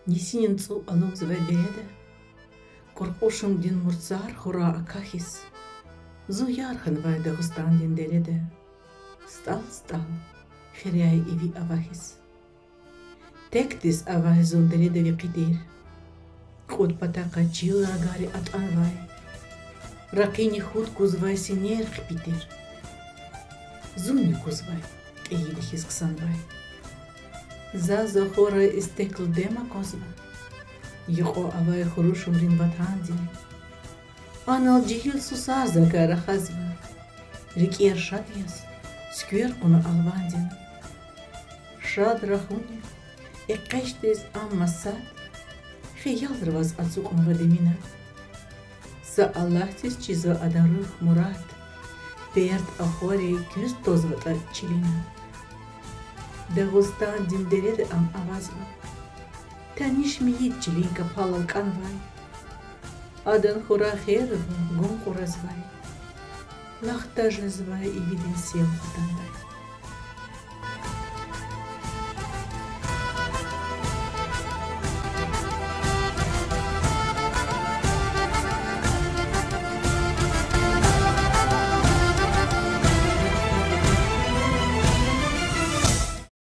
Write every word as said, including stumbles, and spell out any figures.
Нисинин цӀу алукӀзавай береда, кьуркьушумдин мурцар хура акахьиз, зун яр хьанвай Дагъустандин дереда, стӀал-стӀал хиряй иви авахьиз. Текдиз авай зун дереда векъидир, кьуд патахъай чил рагари атӀанвай, ракъини худ кузвай синер хъипи тир. Зунни кузвай, кьейиди хьиз хъсанвай. Заз ахварай истеклу дем аквазва, юкьва авай хурушумрин ватандин. Анал жегьил сусар закай рахазва, рикӀер шад яз, цуьквер кьуна алвандин. Шад рахунив экъечӀиз, амма сад хиялра ваз ацукьнава демина. Са Аллагьдиз чизва адан руьгь мурад, перд ахвари куьз твазватӀа чилина. Дагъустандин дереда ам авазва, таниш мейит чилин капалал кӀанвай. Адан хьурай хер ава гум кьуразвай, лахта жезвай ивидин сел атанвай.